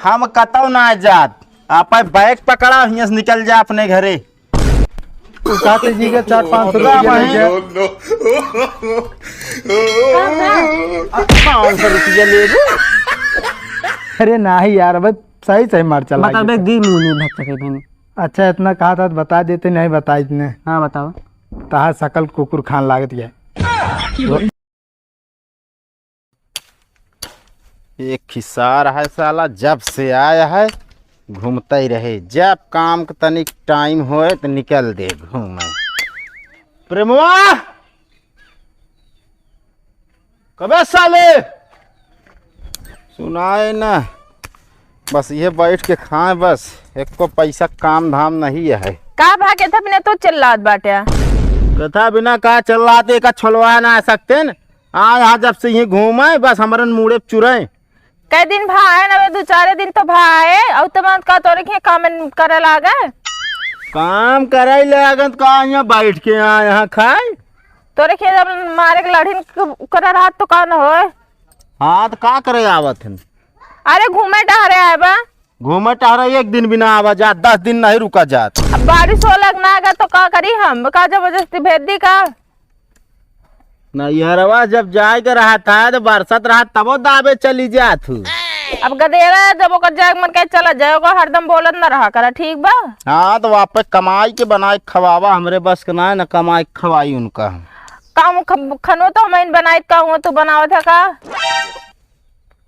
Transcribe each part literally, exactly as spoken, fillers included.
हम कतौ ना जात, आपै बैग पकड़ा, हियां से निकल जा अपने घरे। तू कहते जी के चार पाँच सौ रुपया ले जा। पाँच सौ रुपया ले ले। अरे नाही यार, अब सही सही मार चला बता गया। बे, दी मुंह नहीं भक्का के बहन। अच्छा, इतना कहा था तो बता देते, नहीं बताई इतने। हाँ, बताओ। तहार सकल कुकुर खान लागत है। एक खिसार है साला, जब से आया है घूमता ही रहे, जब काम के तनिक टाइम होए तो निकल दे घूमे। प्रेमवा, कबे साले सुनाए ना, बस ये बैठ के खाए, बस एको पैसा काम धाम नहीं है। का भा केथा बिना तो चिल्लात बाटे? केथा बिना का चिल्लात, एका छोलवा ना सकते न। आ, यहाँ जब से यहीं घूमे, बस हमरन मूड़े चुरे। कई दिन भा आए ना, दो चार दिन तो भा आए, और तो मत का तोरे के काम करे लागे। काम करे लागन का, यहाँ बैठ के यहाँ, यहाँ खाए। तोरे के जब मारे के लड़िन क-, करे रहत तो का न होए? हाँ, तो का करे आवत हन? अरे, घूमे टहरे आए बा। घूमे टहरे एक दिन भी ना आवा जात, दस दिन नहीं रुका जात। अब बारिश हो लग ना गया तो का करी हम? का जबरदस्ती भेज दी का? नैहरवा जब जाए के रहत है तो बरसत रहत तबो दाबे चली जात हूँ। अब गदेरा जब ओकर जाए के मन कहे चला जाए, ओकर हरदम बोलत न रहा करा, ठीक बा? हाँ, तो वापस कमाई के बनाए के खवावा, हमरे बस के ना है, न कमाई के खवाई उनका। काम ख-, खनो तो हम बनाइत का हुआ, तू बनावत है का?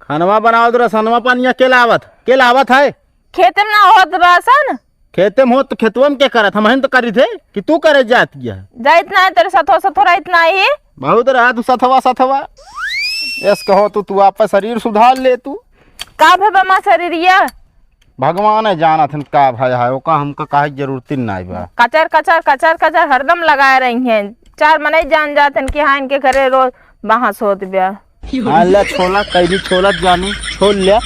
खनवा बनावत, रसनवा पानिया के लावत, के लावत है? खेते में ना होत रासन? खेते में होत तो खेतवा में के करत? हमहिन तो करी थे कि तू करे जात गया? जाइत ना है, तेरे सथवा सथवा रहत ना ही। बहुत रहा तू सथवा सथवा। एस कहो तू, तू आपन शरीर सुधार ले तू। का भे बमा शरीरिया? भगवान है जानत हन का भय है, ओका हमका काहे के जरूरत ही नाई बा। कचर, कचर, कचर, कचर हरदम लगाए रही हैं। चार मनई जान जात हन कि हाँ, इनके घरे रोज बहस होत ब्या। हाँ, ले छोला, कैदी छोला जानू, छोल ले।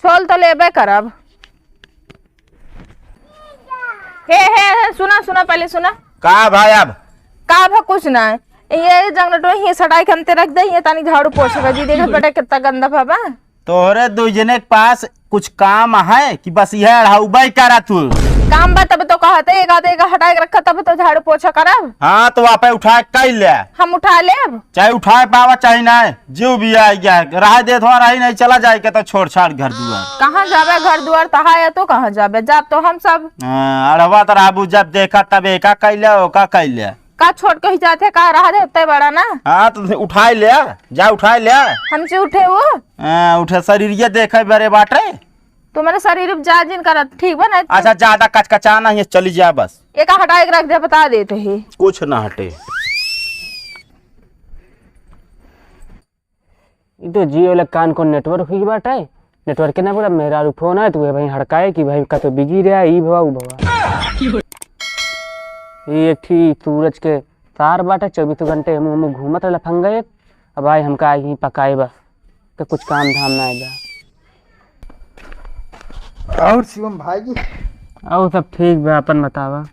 छोल तो लेबे करब। हे, हे, हे, सुना, सुना, पहले सुना। का भाई अब? का भा कुछ ना। ये जंगलटो ही सटाई के हम ते रख दे, ये तानी झाड़ू पोछा कर दी, देख बेटा कितना गंदा भा बा। तोहरे दुइ जने के पास कुछ काम है कि बस यह अढ़ाउबे करा तू? काम बा तब तो कहते, एक आधे का हटाए के रखा तब तो झाड़ू पोछा करब। हाँ, तो आपे उठाए कई ले। हम उठा लेब। चाहे उठाए पावा चाहे ना, जो भी आ गया, रहा दे थोड़ा रही नहीं, चला जाए के तो छोड़ छाड़ घर दुआर। कहाँ जाबे घर दुआर तहा है तो कहाँ जाबे, जाब तो हम सब। हाँ, अढ़वा तो रहबू जब देखा तब एका कई ले, ओका कई ले। का छोट कही जात है, का रहा दे उत्ते बड़ा ना। हाँ, तो उठाए ले, जा उठाए ले। हमसे उठे वो? हाँ, उठे शरीरिया देखे बरे बाटे। तुम्हारे शरीर में जा जिन करत, ठीक बा ना? अच्छा, ज्यादा कचकचा ना, ये चली जा बस। एक हटाए के रख दे, बता देते ही। कुछ ना हटे। ई तो जियो वाला कान को नेटवर्क हुई बाटे, नेटवर्क के ना पूरा मेहरारू फोन आए तो वह भाई हड़काए कि भाई का तो बिजी रहा, ई भवा, ऊ भवा। ये एक ठी सूरज के तार बाटे, चउबीस घंटे हम, हम घूमत रहला फंगा एक। अब आई हमका आई ही पकाए बा, तो कुछ काम धाम ना आए बा। और शिवम भाई जी? और सब ठीक बा, अपन बतावा।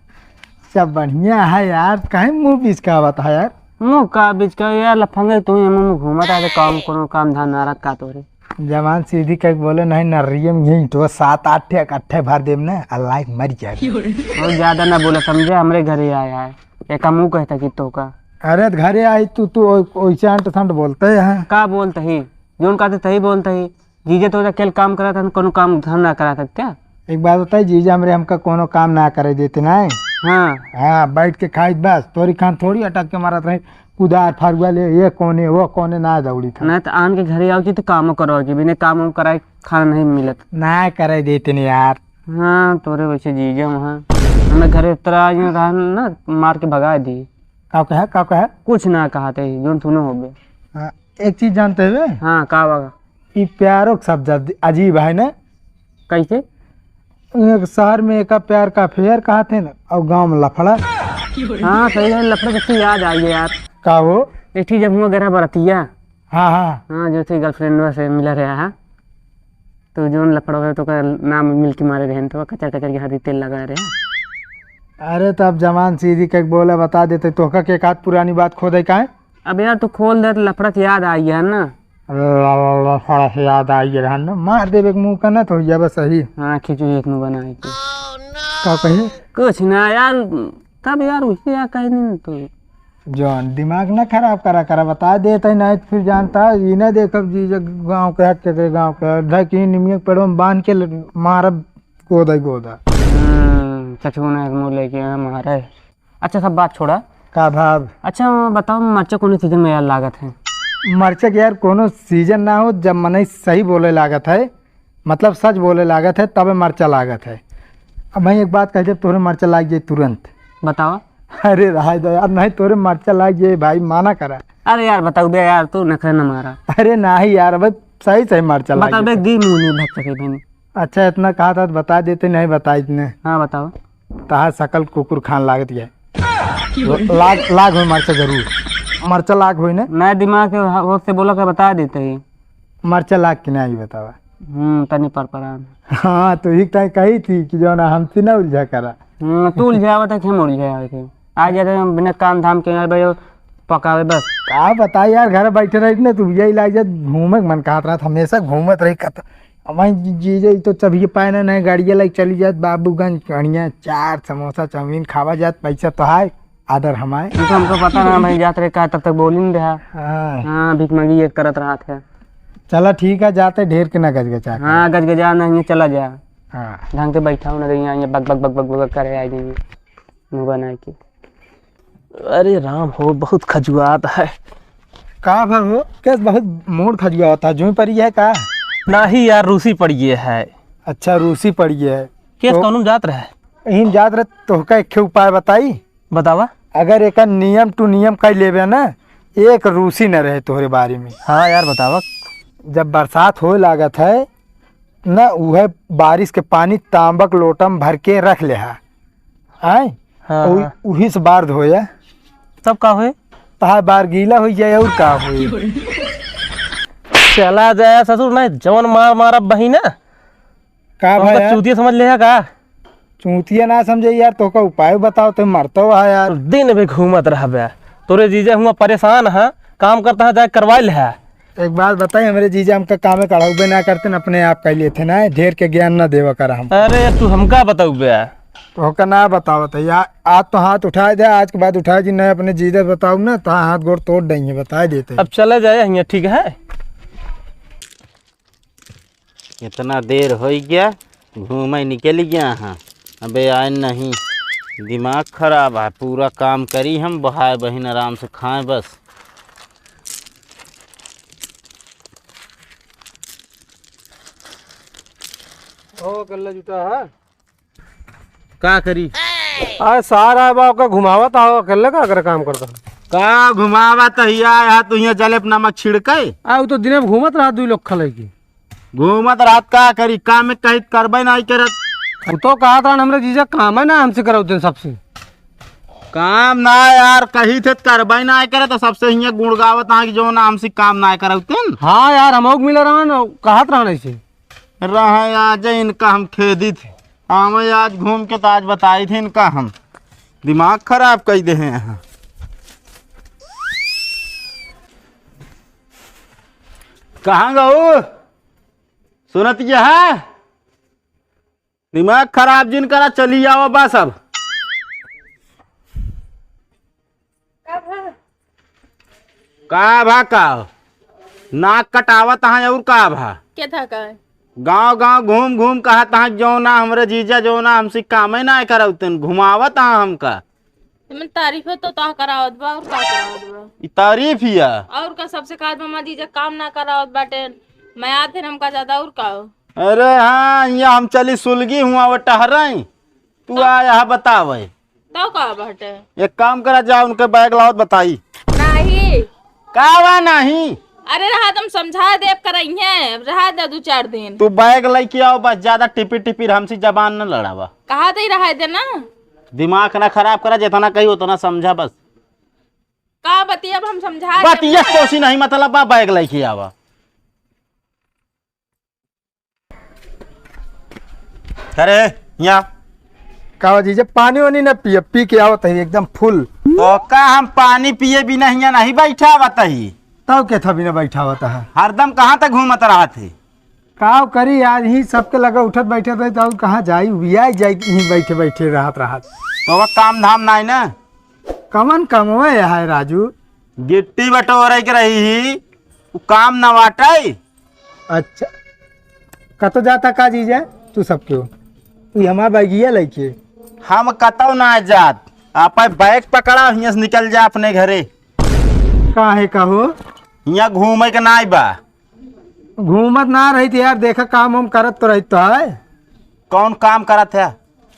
सब बढ़िया है यार, काहे मुंह बिचकावत है यार? मुंह का बिचका यार, लफंगे तू ही हम घूमत आए, काम, कोनो काम धाम ना रखा तोरे। जवान सीधी कह के बोले, नहीं नर्रिये में यही तो सात आठ ठे इकट्ठे भर देम ना, अल्लाह के मर जाए। और ज्यादा ना बोला समझे, हमरे घरे आया है, एका मुंह कहता कि तो का। अरे तो घरे आई तू, तू ओइ-, ओइसे अंट संट बोलते हैं। का बोलते ही? जोन कहते तही बोलते ही। जीजा तो अकेले काम करत हन, कोनो काम धाम ना करा सकते। एक बात बताई, जीजा हमरे हमका कोनो काम ना करे देते ना। हाँ। हाँ, बैठ के खाइत बस, तोरी खान थोड़ी अटक के मारत रहे, कुदार फरुआ ले, ये कोने, वो कोने ना दौड़ी था। ना तो आन के घरे आओ जी तो कामो करो जी, बिना काम वाम कराए खाना नहीं मिलत। ना करे देते ने यार। हाँ, तोरे वैसे जीजा वहाँ, हमें घरे इस तरह आज रहा ना, मार के भगा दी। का कहा, का कहा? कुछ ना कहा थे, जोन सुनो होबे। हाँ, एक चीज जानते हुए? हाँ, का बा? ई प्यारो के शब्द अजीब है ना? कैसे? एक शहर में एका प्यार का अफेयर कहा थे ना, और गांव में लफड़ा। हाँ, सही है, लफड़ा जैसे याद आ गया यार। का हो? एक चीज जब हुआ गरा बरतिया। हाँ, हाँ। हाँ, जो थे गर्लफ्रेंड से मिला रहा है, तो जोन लफड़ा है तो का नाम मिल के मारे रहे, तो कचर कचर के हाथी तेल लगा रहे। अरे, तो अब जवान सीधी कह के बोला, बता देते, तोहका के एक आध पुरानी बात खोदे का है? अब यार, तू खोल दे, तो लफड़ा के याद आ गया ना। ला, ला, ला, थोड़ा सा याद आ गया रहन ना, मार देबे एक मुंह का ना तो हो जाबे सही। हाँ, खिचड़ी एक मुंह बनाए के। का कही? कुछ ना यार, तब यार उसे यार कह दिन तो। जौन दिमाग ना खराब करा करा, बता देते नहीं तो फिर जानता, ये ना देखब जी जो गाँव के हट के गाँव के ढकी निमिया के पेड़ों में बांध के ल-, मारब गोदा गोदा। हम्म, सच बोला एक मुंह लेके हमारे। अच्छा, सब बात छोड़ा। का भाव? अच्छा, बताओ, मरचा कौन सीजन में यार लागत है? मरचा के यार कोनो सीजन ना हो, जब मनई सही बोले लागत है, मतलब सच बोले लागत है, तबे मरचा लागत है। अब मैं एक बात कह, जब तोहरे मरचा लाग जाए तुरंत। बताओ। अरे रहा दो यार, नहीं तोहरे मरचा लाग जाए भाई, माना करा। अरे यार, बताओ बे यार, तू नखरे न मारा। अरे नहीं यार, अब सही सही मरचा लाग बताओ बे, जाए। दी मुंह नहीं भक सके बहन। अच्छा, इतना कहा था तो बता देते, नहीं बताई इतने। हाँ, बताओ। तहार सकल कुकुर खान लागत है। लाग, लाग होई मरचा जरूर। मरचा लाग होई ने? नया दिमाग के हो-, होश से बोला के बता देते ही। मरचा लाग के नहीं बतावा। हम्म, तनी पर परान। हाँ, तो एक टाइम कही थी कि जो ना हमसे ना उलझा करा। हम्म, तू उलझावत है कि हम उलझावत है? आ जाते हैं बिना काम धाम के यार भाई, पकावे बस। का बताई यार, घर बैठे रही ना, तू यही लाग जात, घूमे के मन कहत रहत, हमेशा घूमत रही। कत-, अब वहीं जी-, जीजे तो चबिये पाए ना, नहीं गाड़िया लेके चली जात बाबूगंज, बढ़िया चाट, समोसा, चाउमीन खावा जात, पैसा तो है, आदर हमारे। ये तो हमको पता ना भाई, जात रहे का, तब तक बोली नहीं रहा। हाँ। हाँ, भीख मंगी ये करत रहत है। चला ठीक है, जाते ढेर के ना गजगजा। हाँ, गजगजा नहीं है, चला जा। हाँ। ढंग से बैठा हो ना, यहाँ ये बक बक बक बक बक करे आ जाएंगे। मुंह बनाए के। अरे राम हो, बहुत खजुआत है। का भा हो? कैस बहुत मूड खजुआत है? जूं पड़ी है का? नाही यार, रूसी पड़ी है। अच्छा, रूसी पड़ी है। कैस तो कौनो में जात रहे? यहीं जात रहे, तोहका एक ठे उपाय बताई? बतावा। अगर एकर नियम to नियम कर लेबे ना, एक रूसी न रहे तोहरे बारे में। हाँ यार, बतावा। जब बरसात होए लागत है, न उहे बारिश के पानी तांबक लोटा में भर के रख लेहा। आय? हाँ, उ-, हाँ। उही से बार धोया। तब का होए? तहार बार गीला होइ जाए और का होए? चला जाए ससुर, नहीं जवन मार मारब बहिना। का तुमका भाई? चूतिया समझ लेहा का? चूतिया ना समझे यार, तोहका उपाय बताओ, तो मरतो है यार। दिन भी घूमत रहबे, तोरे जीजा हुआ परेशान है, काम करता है, जाके करवा ले है। एक बात बताई, हमरे जीजा हमका कामे कढ़ाउबे ना करते न, अपने आप कर लेते ना, ढेर के ज्ञान ना देवा कर हम। अरे तू हमका बताउबे? तोहका ना बतावत है यार, आज तो हाथ उठाए दे, आज के बाद उठाए जी नहीं अपने जीजा बताउब ना, तो हाथ गोड़ तोड़ देंगे, बताए देते। अब चला जाए हियाँ, ठीक है? इतना देर होइ गया, घूमे निकल गया हाँ, अबे आए नहीं। दिमाग खराब है, पूरा काम करी हम, बहाए बहिन आराम से खाएं बस। ओ, अकेला जुटा है। का करी? अरे सारा बा ओका घुमावत आओ, अकेले का करे काम करता? का घुमावत हिया, यहाँ तू यहाँ जलेब नमक छिड़के? आ, उ तो दिने में घूमत रहा, दुई लोग खले की। घूमत रहत का करी, काम में कहीं करबे नहीं करत। उ तो कहत रहन, हमरे जीजा काम है ना, हमसे करौते सबसे। काम ना यार, कही थे करबे नहीं करत, तो सबसे हियाँ गुण गावत हाँ कि जो ना हमसे काम ना करौते। हाँ यार, हम लोग मिले रहन, कहत रहन ऐसे। रहे आज इनका हम खेदी थे। आवे आज घूम के तो आज बताई थे इनका हम। दिमाग खराब कर दे हैं यहाँ। कहाँ गऊ? सुनत ये है? दिमाग खराब जिन करा, चली आओ बस अब। का भा? का भा का? नाक कटावत हैं और का भा? के था का? गांव गांव घूम घूम कहत हैं, "जो ना हमरे जीजा, जो ना हमसे कामे ना करौतन, घुमावत हैं हमका।" तुमन तारीफ है तो ता करावत बा और का करावत बा? ई तारीफ ही है। और का सबसे कहत बा, "मामा जीजा काम ना करावत बाटे, मैं आते हमका ज्यादा और का हो?" अरे हाँ, यहाँ हम चली सुलगी हुआ वो टहराई, तू तो आ यहाँ बतावे। तो का बाटे? एक काम करा, जा उनके बैग लावत बताई। नहीं। का बा नहीं? अरे रहा, तुम समझा देब करइहे, रहा दे दो चार दिन। तू बैग लेके आओ बस, ज्यादा टिपी टिपी हमसे जबान न लड़ावा। कहा दे रहा दे ना। दिमाग ना खराब करा, जितना कही उतना समझा बस। का बतिया अब हम समझा देब बतिया ना। कोसी नहीं मतलब बा, बैग लेके आवा। अरे, यहाँ। का हो जीजा, पानी वानी ना पिए, पी के आवत है एकदम फुल। तो का हम पानी पिए बिना हियाँ नहीं बैठा आवत ही? तब के था बिना बैठा होता है। हरदम कहाँ तक घूमत रहत है? काव करी यार, ही सबके लगे उठत बैठत रही, तो और कहाँ जाई, उबियाई जाई, यहीं बैठे बैठे रहत रहत। तो वह काम धाम नाई ना? कवन कमवे है राजू? गिट्टी बटोरे के रही ही, उ काम न बाटै। अच्छा, कतो जाता का जीजा? तू सबके हो, तू हमार बैगिया लइके। हम कतौ ना जात, आप बैग पकड़ा, हियां से निकल जा अपने घरे। काहे कहो? हियां घूमे के नाई बा। घूमत ना रही थी यार, देखा काम हम करत तो रही तो है। कौन काम करत है?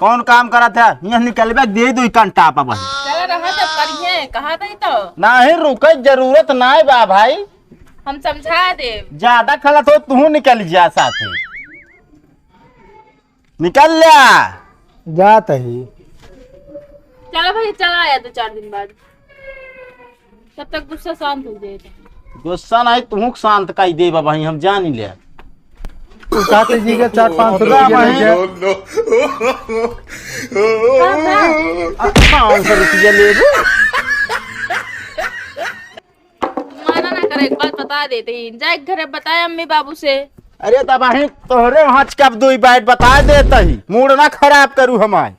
कौन काम करत है? यहाँ निकलबे दे दो कंटा पर बस। चला रहा जब करिए, कहा दे तो। नहीं रुके, जरूरत नाई बा भाई। हम समझा दे। ज्यादा खलत हो तू निकल जा साथे। निकल जा। जात ही। चला भाई, चला आया दो चार दिन बाद। तब तक गुस्सा शांत हो जाए। गुस्सा नहीं, तुहूँ के शांत कई देबा भाई, हम जानी ले। तू कहते जी के चार पाँच सौ रुपया भाई। ले जा। पाँच सौ रुपया ले। माना ना करे, एक बात बता देते ही, जाए घरे बताए अम्मी बाबू से। अरे तब भाई तोहरे हाथ कब दुई बात बता देता ही, मूड ना खराब करू हमार।